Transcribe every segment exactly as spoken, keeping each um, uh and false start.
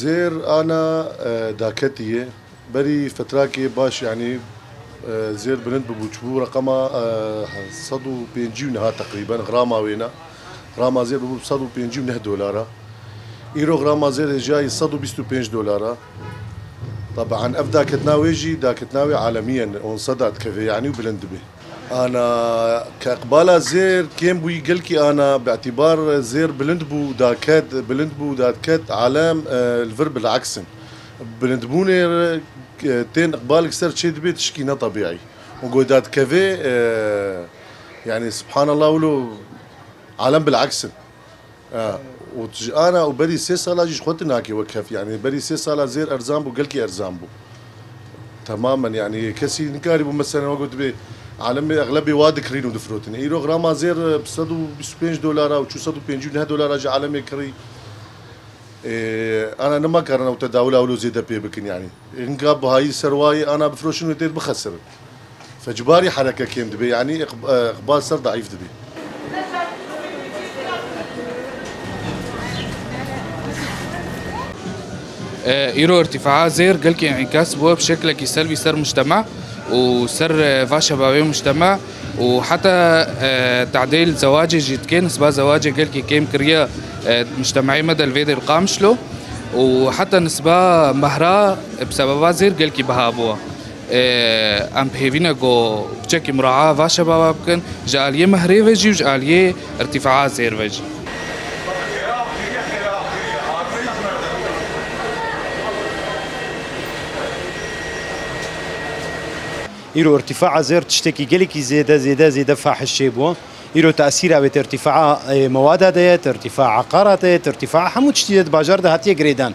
Zêr ana, e, daketî ye. Berî fetrakê baş, yanî, e, zêr bilind bibû, çûbû reqema, e, sed û pêncî û niha teqrîben grama wêne. Grama zêr bibû sed û pêncî û neh dolara. Îro grama zêr hêjayî sed û bîst û pênc dolara. Taban ev daketna wê jî, daketna wê alemiyen, onseda dikeve, yanî û bilind dibe. Ana ke iqbala zêr kêm bûyî gelkî ana, bi îtîbar zêr bilind bû, daket, bilind bû, daket, alem, e, li vir bileksin. Bilindbûnê, e, tên iqbalek ser çê dibê tişkî ne tebîî. Û go dadikeve, e, yanî subhanallah wilo alem bileksin. E, û ji ana û berî sê sala jî ji xwe tu nakê wek hev. Yanî berî sê sala zêr erzan bû, gelkî erzan bû. Temamen, yanî kesî nikarîbû, mesela, wek dibê alemê exlebê wa dikirîn û difirotin. Îro grama zêr bi sed û bîst û pênc dolara û çû sed û pêncî û neh dolara ji alemê kirî. Ê, ana nima karin ew tedawula wilo zêde pê bikin, yanî. Hinga bihayî ser wayê ana bifiroşin û têr bixesirin. Fecbarî hereke kêm dibe, yanî iq-, iqbal ser daîf dibe. E, îro irtîfaa zêr gelkî înîkas bûye bi şeklekî selvî ser mujtema û ser, e, va şebabê mujtema û heta, e, tadêl zewacê jî dike, nisba zewacê gelkî kêm kiriye, e, mujtemeyê me de li vê dê li Qamişlo û heta nisba mehra, e, bi sebeba zêr gelkî biha bûye. E, em bi hêvî ne ku piçekî muraa va şebaba bikin, ji aliyê mehrê ve jî û ji aliyê irtîfaa zêr ve jî. Îro irtîfaa zêr tiştekî gelekî zêde, zêde, zêde fahiş çêbû. Îro tesîra wê ti irtîfaa, e, mewada de ye, ti irtîfaa eqara de ye, ti irtîfaa hemû tiştî de di bajar de hatiye girêdan.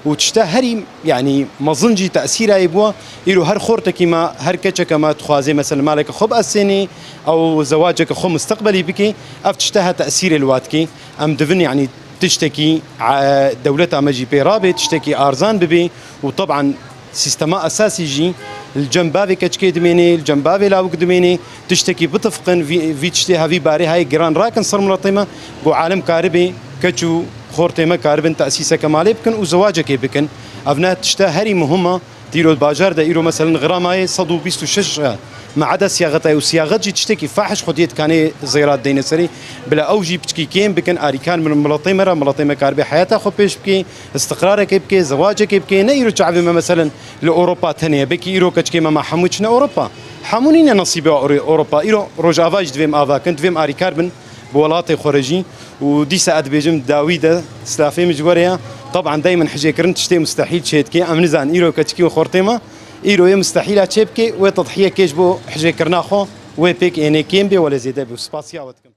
Û tişta herî, yanî mezin jî tesîra wê bû. Îro her xortekî me, her keçeke me dixwaze mesela maleke xwe biesênê, ew zewaceke xwe misteqbelî bike, ev tişta ha tesîrê li wa dike. Em divin, yanî tiştekî, e, dewleta me jî pê rabe, tiştekî arzan bibe û teban sîstema esasî jî li cem bavê keçikê dimêne, li cem bavê lawik dimêne, tiştekî bitifiqin, vî, vî tiştê hevî barê hayê giran rakin ser miletê me, ku alem karibe, keç û xortê me karibin tesîseke malê bikin û zewacekê bikin. Ev ne tişta herî muhim e. Dîro bajar de îro, meselen, gramayê sed û bîst û şeş e. Me eda siyaxet e û siyaxet jî tiştekî fahiş xwediyê dikanê zêra dideyne serê. Bila ew jî piçkî kêm bikin, arîkar min miletê me re, miletê me karibe heyata xwe pêş bike, istiqrarekê bike, zewacekê bike. Ne îro çavê me, meselen, li Ewropa tenê ye. Belkî îro keçikê me, me hemû çine Ewropa. Hemû nîne nesîbê Ewro-, Ewropa. Îro Rojava jî divê em ava kin, divê em arîkar bin bi welatê xwe re jî. Û dîsa ez dibêjim dawî de, silafê min ji we re ye. Teban daymen hicêkirin tiştê mustehîl çê dike. Em nizanin îro keçikî û xortê me, îro yê mustehîla çê bike, wê tedhiyekê ji bo hicêkirina xwe, wê pêk ênê kêm bê, welê zêde bê. Spasiya we dikim.